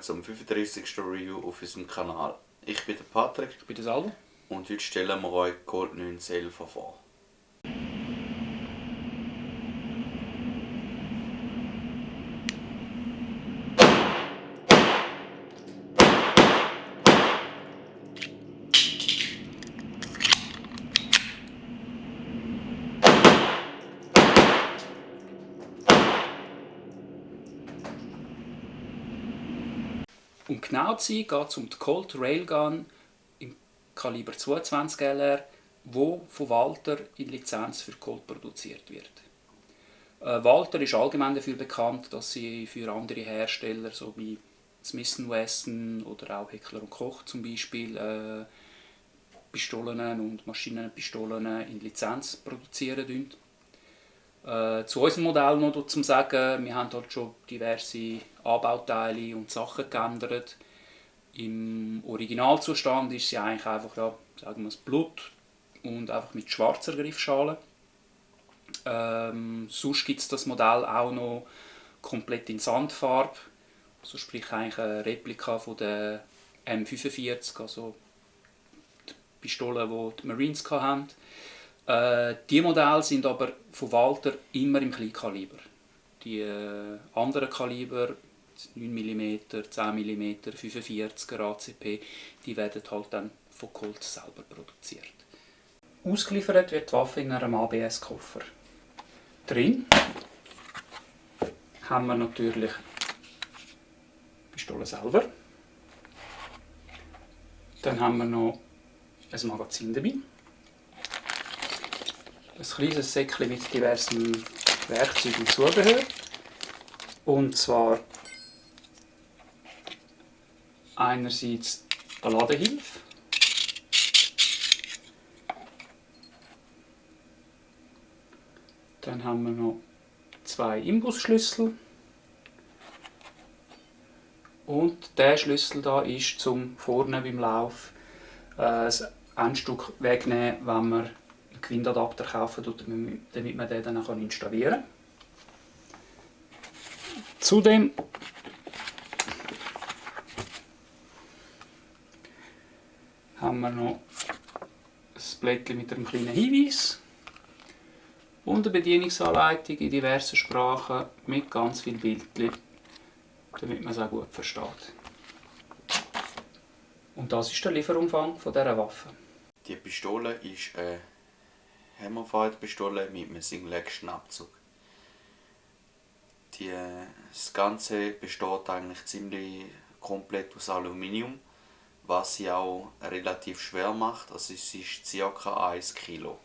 willkommen zum 35. Review auf unserem Kanal. Ich bin der Patrick. Ich bin der Salvo. Und heute stellen wir euch Colt 9 Silver vor. Um genau zu sein, geht es um die Colt Railgun im Kaliber 22 LR, wo von Walther in Lizenz für Colt produziert wird. Walther ist allgemein dafür bekannt, dass sie für andere Hersteller, so wie Smith & Wesson oder auch Heckler & Koch zum Beispiel, Pistolen und Maschinenpistolen in Lizenz produzieren. Zu unserem Modell noch zu sagen, wir haben dort schon diverse Anbauteile und Sachen geändert. Im Originalzustand ist sie eigentlich einfach, ja, sagen wir es, Blut und einfach mit schwarzer Griffschale. Sonst gibt es das Modell auch noch komplett in Sandfarbe, also sprich eigentlich eine Replika von der M45, also die Pistole, die die Marines hatten. Die Modelle sind aber von Walther immer im Kleinkaliber. Die anderen Kaliber, 9 mm, 10 mm, 45er ACP, die werden halt dann von Colt selber produziert. Ausgeliefert wird die Waffe in einem ABS-Koffer. Drin haben wir natürlich die Pistole selber. Dann haben wir noch ein Magazin dabei. Ein kleines Säckchen mit diversen Werkzeugen und Zubehör. Und zwar einerseits eine Ladehilfe. Dann haben wir noch 2 Imbusschlüssel. Und der Schlüssel da ist zum vorne beim Lauf das Endstück wegnehmen, wenn man einen Gewindeadapter kaufen, damit man den dann installieren kann. Zudem haben wir noch ein Blättchen mit einem kleinen Hinweis und eine Bedienungsanleitung in diversen Sprachen mit ganz vielen Bildchen, damit man es auch gut versteht. Und das ist der Lieferumfang dieser Waffe. Die Pistole ist eine Hammerfight-Pistole mit einem Single-Action-Abzug. Das Ganze besteht eigentlich ziemlich komplett aus Aluminium, was sie auch relativ schwer macht. Also es ist ca. 1 Kilo.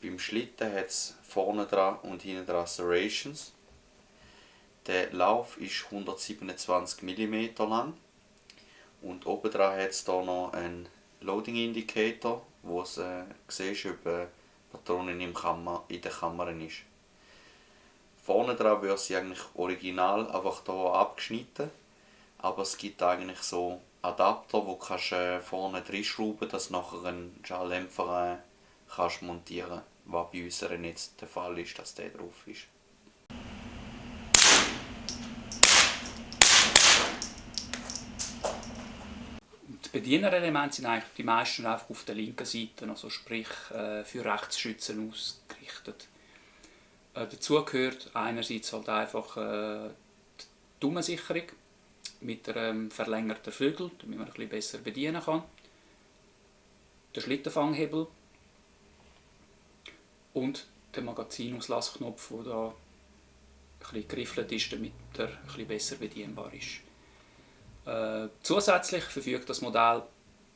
Beim Schlitten hat es vorne dran und hinten dran Serrations. Der Lauf ist 127 mm lang und oben dran hat es hier noch einen Loading Indicator, wo es siehst, ob Patronen in der Kammer ist. Vorne dran wird sie eigentlich original einfach hier abgeschnitten, aber es gibt eigentlich so Adapter, wo du vorne reinschrauben, dass du nachher einen Schalldämpfer kannst montieren, was bei uns jetzt der Fall ist, dass der drauf ist. Die Bedienerelemente sind eigentlich die meisten einfach auf der linken Seite, also sprich für Rechtsschützen ausgerichtet. Dazu gehört einerseits halt einfach die Daumensicherung mit einem verlängerten Flügel, damit man ein bisschen besser bedienen kann. Der Schlittenfanghebel und der Magazinauslausknopf, der da ein bisschen geriffelt ist, damit er ein bisschen besser bedienbar ist. Zusätzlich verfügt das Modell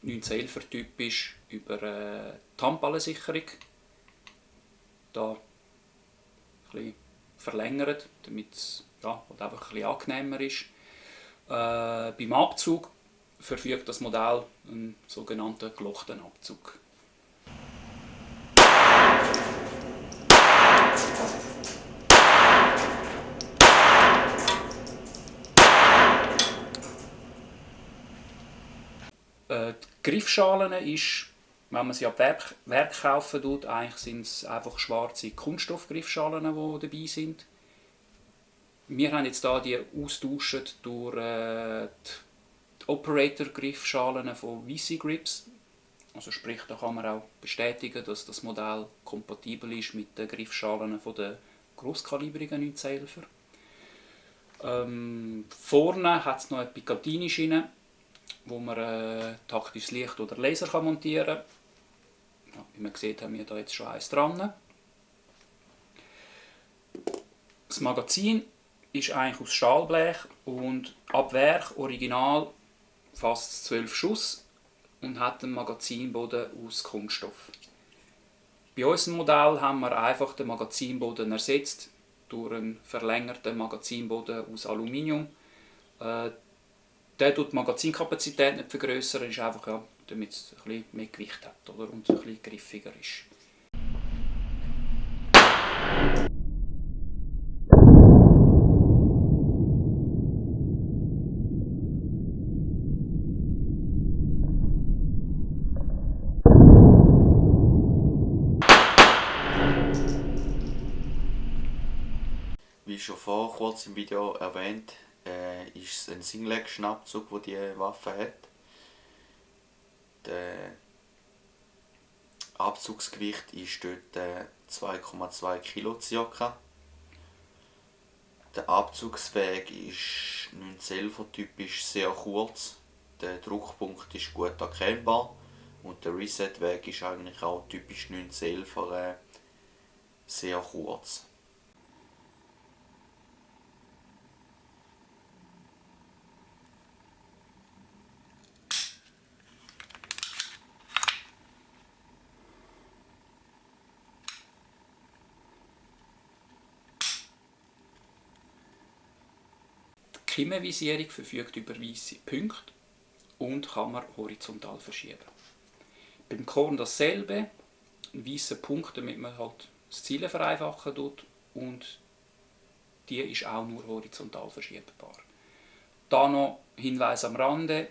1911 typisch über eine Handballensicherung. Da ein bisschen verlängert, damit es einfach ein bisschen angenehmer ist. Beim Abzug verfügt das Modell einen sogenannten gelochten Abzug. Die Griffschalen ist, wenn man sie ab Werk kaufen tut, eigentlich sind es einfach schwarze Kunststoffgriffschalen, die dabei sind. Wir haben jetzt hier die austauscht durch die Operator-Griffschalen von VC Grips. Also sprich, da kann man auch bestätigen, dass das Modell kompatibel ist mit den Griffschalen der grosskalibrigen 911er. Vorne hat es noch eine Picatinny-Schiene, wo man taktisches Licht oder Laser montieren kann. Ja, wie man sieht, haben wir da jetzt schon eins dran. Das Magazin ist eigentlich aus Stahlblech und ab Werk original fast 12 Schuss und hat einen Magazinboden aus Kunststoff. Bei unserem Modell haben wir einfach den Magazinboden ersetzt durch einen verlängerten Magazinboden aus Aluminium. Der tut die Magazinkapazität nicht vergrößern, ist einfach, ja, damit es ein bisschen mehr Gewicht hat, oder? Und ein bisschen griffiger ist. Wie schon vor kurz im Video erwähnt, ist es ein Singlet-Schnappzug, der diese Waffe hat. Das Abzugsgewicht ist dort 2,2 Kilo ca. Der Abzugsweg ist 911er typisch sehr kurz. Der Druckpunkt ist gut erkennbar und der Resetweg ist eigentlich auch typisch 911er sehr kurz. Die Kimmenvisierung verfügt über weiße Punkte und kann man horizontal verschieben. Beim Korn dasselbe, ein weißer Punkt, damit man halt das Zielen vereinfachen tut, und die ist auch nur horizontal verschiebbar. Da noch Hinweis am Rande: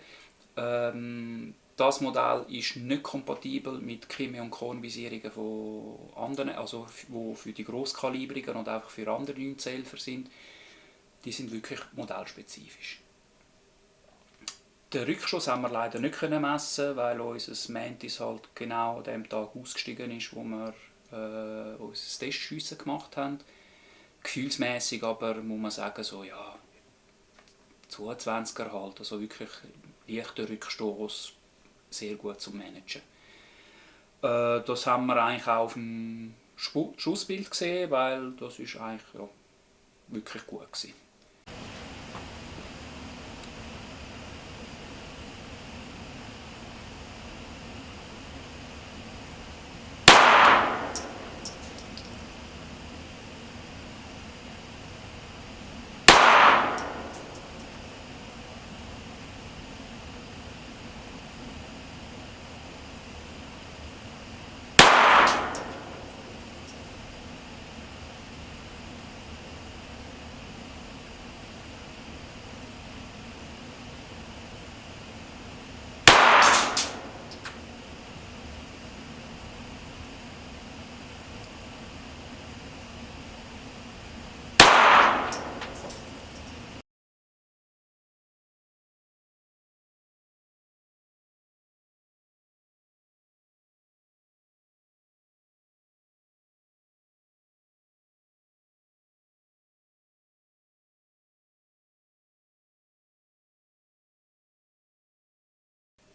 das Modell ist nicht kompatibel mit Kimme- und Kornvisierungen von anderen, also die für die grosskalibrigen und einfach für andere 911er sind. Die sind wirklich modellspezifisch. Den Rückschuss haben wir leider nicht messen, weil unser Mantis halt genau an dem Tag ausgestiegen ist, wo wir unser Testschiessen gemacht haben. Gefühlsmäßig aber muss man sagen, so ja, 22er halt, also wirklich leichter Rückstoß, sehr gut zu managen. Das haben wir eigentlich auch auf dem Schussbild gesehen, weil das ist eigentlich ja, wirklich gut gewesen.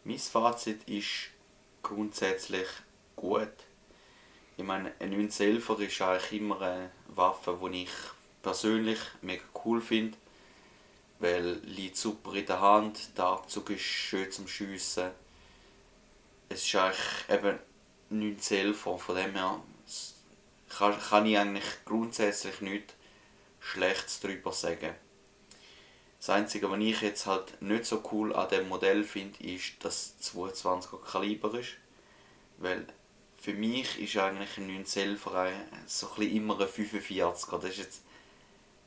Mein Fazit ist grundsätzlich gut. Ich meine, ein 911er ist eigentlich immer eine Waffe, die ich persönlich mega cool finde, weil liegt super in der Hand, der Abzug ist schön zum Schiessen. Es ist eigentlich eben 911er, von dem her kann ich eigentlich grundsätzlich nichts Schlechtes darüber sagen. Das Einzige, was ich jetzt halt nicht so cool an dem Modell finde, ist, dass es 22er Kaliber ist. Weil für mich ist eigentlich ein 911er so ein bisschen immer ein 45er. Das ist jetzt,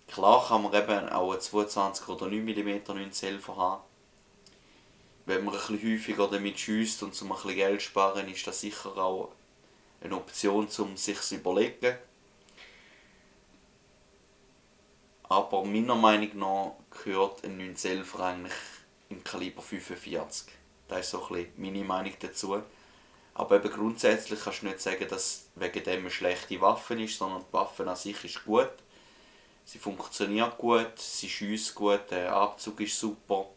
klar kann man eben auch einen 22er oder 9 mm 911er haben. Wenn man ein bisschen häufiger damit schiesst und um ein bisschen Geld zu sparen, ist das sicher auch eine Option, um sich zu überlegen. Aber meiner Meinung nach gehört ein 911 eigentlich im Kaliber 45. Das ist so ein bisschen meine Meinung dazu. Aber eben grundsätzlich kannst du nicht sagen, dass wegen dem eine schlechte Waffe ist, sondern die Waffe an sich ist gut. Sie funktioniert gut, sie schiesst gut, der Abzug ist super,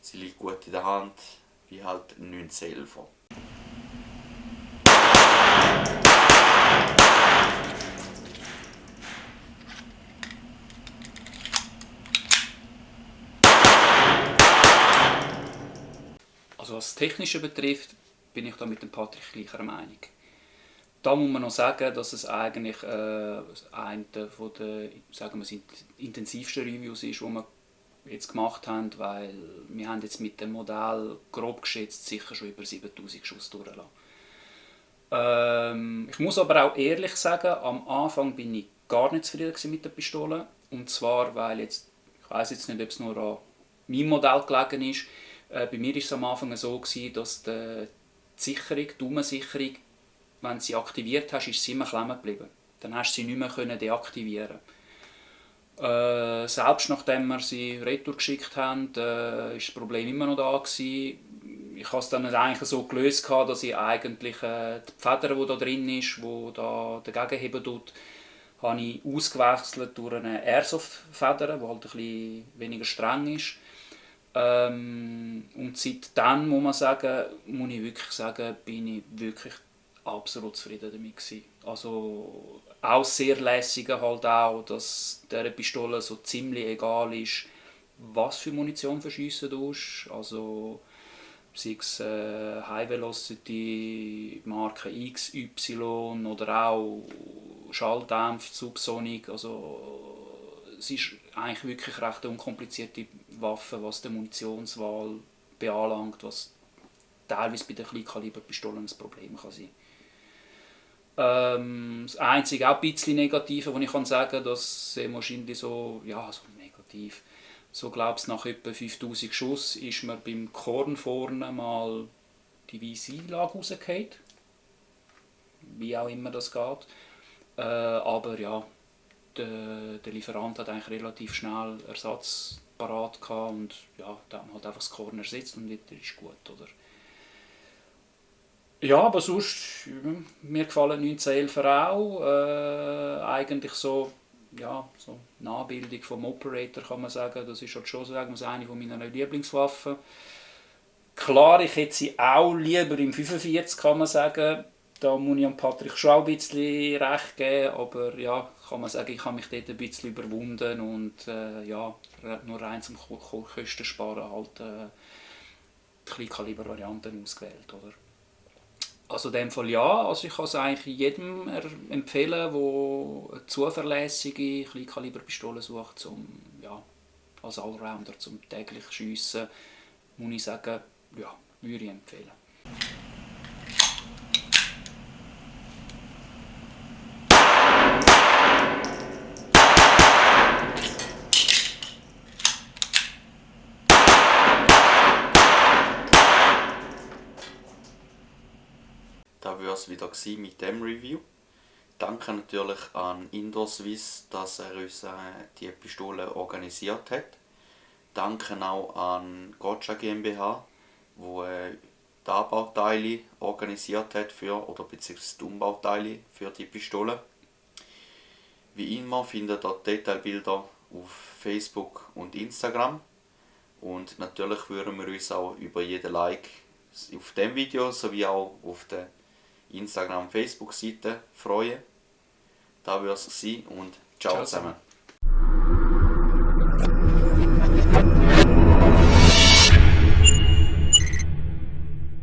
sie liegt gut in der Hand, wie halt ein 911er. Also was das Technische betrifft, bin ich da mit dem Patrick gleicher Meinung. Da muss man noch sagen, dass es eigentlich eine der sagen wir, intensivsten Reviews ist, die wir jetzt gemacht haben, weil wir haben jetzt mit dem Modell grob geschätzt sicher schon über 7000 Schuss durchgelassen. Ich muss aber auch ehrlich sagen, am Anfang bin ich gar nicht zufrieden mit der Pistole. Und zwar, weil jetzt, ich weiss jetzt nicht, ob es nur an meinem Modell gelegen ist, bei mir war es am Anfang so, dass die Sicherung, die Daumensicherung, wenn du sie aktiviert hast, ist sie immer klemmen geblieben. Dann hast du sie nicht mehr deaktivieren. Selbst nachdem wir sie retour geschickt haben, ist das Problem immer noch da gewesen. Ich habe es dann eigentlich so gelöst, dass ich eigentlich die Feder, die da drin ist, die da dagegen heben tut, habe ich ausgewechselt durch eine Airsoft-Feder, die halt ein bisschen weniger streng ist. Und seitdem muss ich wirklich sagen, bin ich wirklich absolut zufrieden damit gewesen. Also auch sehr lässig halt auch, dass dieser Pistole so ziemlich egal ist, was für Munition verschiessen tust. Also sei es High Velocity, Marke XY oder auch Schalldämpf, Subsonic. Also es ist eigentlich wirklich recht eine unkomplizierte Waffe, was die Munitionswahl beanlangt, was teilweise bei den Kleinkaliberpistolen ein Problem kann sein. Das einzige auch ein bisschen Negative, was ich sagen kann, dass wahrscheinlich so negativ, so glaubst nach etwa 5000 Schuss ist mir beim Korn vorne mal die Visierlage rausgefallen. Wie auch immer das geht. Aber ja, der Lieferant hat eigentlich relativ schnell Ersatz parat gehabt und ja, da haben wir halt einfach das Korn ersetzt und wieder ist gut, oder? Ja, aber sonst, mir gefallen 1911er auch. Eigentlich so Nachbildung vom Operator kann man sagen. Das ist halt schon eine meiner Lieblingswaffen. Klar, ich hätte sie auch lieber im 45, kann man sagen. Da muss ich Patrick schon ein bisschen recht geben, aber ja, kann man sagen, ich habe mich dort ein bisschen überwunden und nur rein zum Kosten sparen halt die Kleinkaliber-Varianten ausgewählt, oder? Also in dem Fall ja, also ich kann es eigentlich jedem empfehlen, der eine zuverlässige Kleinkaliberpistole sucht, als Allrounder zum täglich Schiessen, muss ich sagen, ja, würde ich empfehlen. Das war es wieder mit dem Review. Danke natürlich an Indorswiss, dass er uns die Pistole organisiert hat. Danke auch an Gotcha GmbH, wo die Anbauteile organisiert hat beziehungsweise die Umbauteile für die Pistole. Wie immer findet ihr Detailbilder auf Facebook und Instagram. Und natürlich würden wir uns auch über jeden Like auf dem Video sowie auch auf der Instagram-Facebook-Seite freuen. Das war es und ciao zusammen.